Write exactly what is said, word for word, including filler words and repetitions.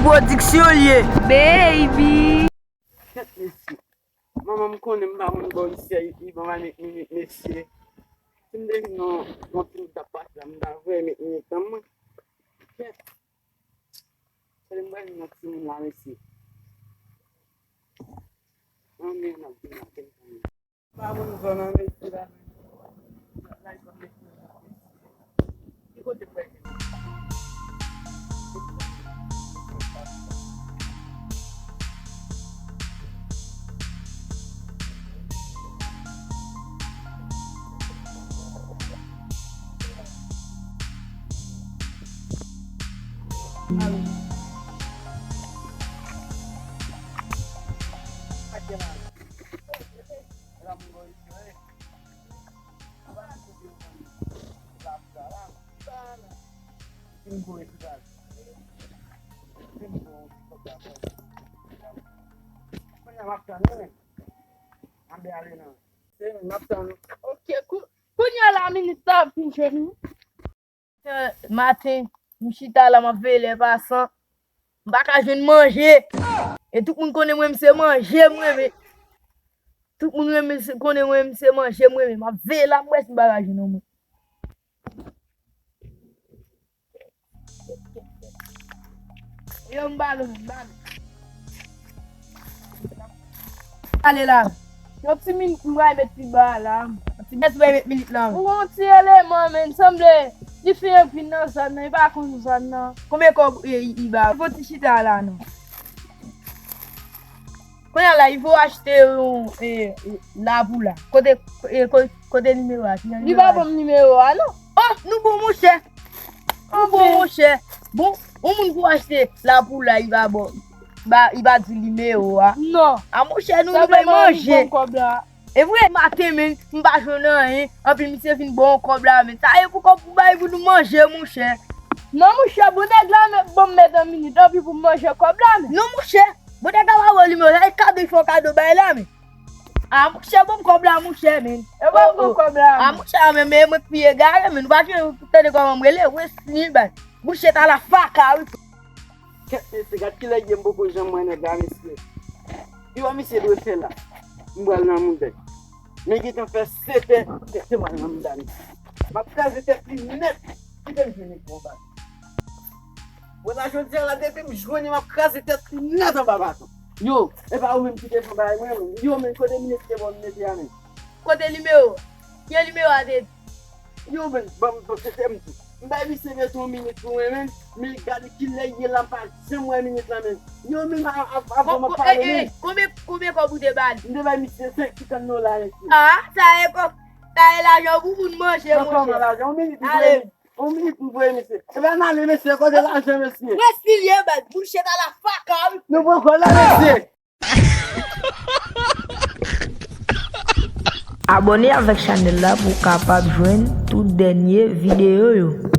Pwodiksyon l ye. Baby. Kèt mesye. Manman m konnen m pa konn bò isi a, li ban m annik minit mesye. Si m te vin nan yon ti minit t ap pase la, m ta vre met minit nan mwen. Kèt. Fòk m pral nan timoun la mesye. Anmè, n ap vin la, kèt. Pa moun zòn nan mesye la. Ki kote mwen ye? Ok, kou-, kounye a la minit la ap fin jwenn wi. Maten, m chita la, m ap veye lè pasan. M pa ka jwenn manje. E tout moun konnen mwen, m se manje m renmen. Tout moun renmen se, konnen mwen, m se manje m renmen. M ap veye la, m wè si m pa ka jwenn yon moun. Yo, m ba nou, m ba nou. Ale la. Yon ti minit m pral met pi ba la. Yon ti minit m pral met minit la. Ou yon ti eleman, men sanble li fè anpil nan zòn nan, li pa konn zòn nan. Konbyen kòb, e, i, i ba? Fò ti chita la, non. Kounye a la, i fò achte yon, e, e, lapoula. Kote, e, ko-, kote nimewo a? Li pa ban m nimewo a, non. Oh, nou bon, monchè. Nou bon, monchè. Bon, yon moun pou achte lapoula, i pa bon. Ba, i pa di nimewo a. Non. A, monchè, nou, nou bay manje. E vre, maten, men, m pa jwenn anyen. Anpi misye vin ban yon kòb la, men. Sa e pou kòb pou bay pou nou manje, monchè. Non, monchè, bon nèg la, men, ban m met yon minit, anpi pou m manje kòb la, men. Non, monchè, bon nèg la pa ba w nimewo, sa e kado, i fè w kado bay la, men. A, monchè, ban m kòb la, monchè, men. E ban m kòb la. A, monchè, men, men, mwen k pi egare, men. Ou pa janm tande kòman m rele, Wesley, bay. Monchè, ta la faka, wi. Kèt mesye, gad kilè ye m poko janm wè nèg la, mesye. Ki wè misye dwe fè la? M pral nan mouda. Men gentan fè sèt è, se, se m pral nan mouda, mesye. M ap kraze tèt li nèt. Kite m jwenn li konba. Wè la jodi a la, depi m jwenn li, m ap kraze tèt li nèt anba baton. Yo, e pa ou menm ki te fè bagay mwen, menm. Yo, men kote minit te bon mete a, menm. Kote nimewo? Ki nimewo a te? Yo, men, ban m, ban m, se, se m tou. M bay misye mete yon minit pou mwen, men. Men gade kilè ye la, m pa janm wè minit la, men. Yo, men, a, a, avan m ap pale, men. Konbyen, konbyen kòb ou te ba li? M te bay misye senk pikan dola, mesye. A, sa e kòb, sa e lajan pou moun manje, monchè. Kòman lajan? Yon minit pou mwen. Yon minit pou voye misye. Ebyen, n ale, mesye, kote lajan, mesye? Mwen estilye, bad. Bouche ta la faka, wi. Nou poko la, mesye. Abòne avèk chanèl la pou w kapab jwenn tout dènye videyo yo.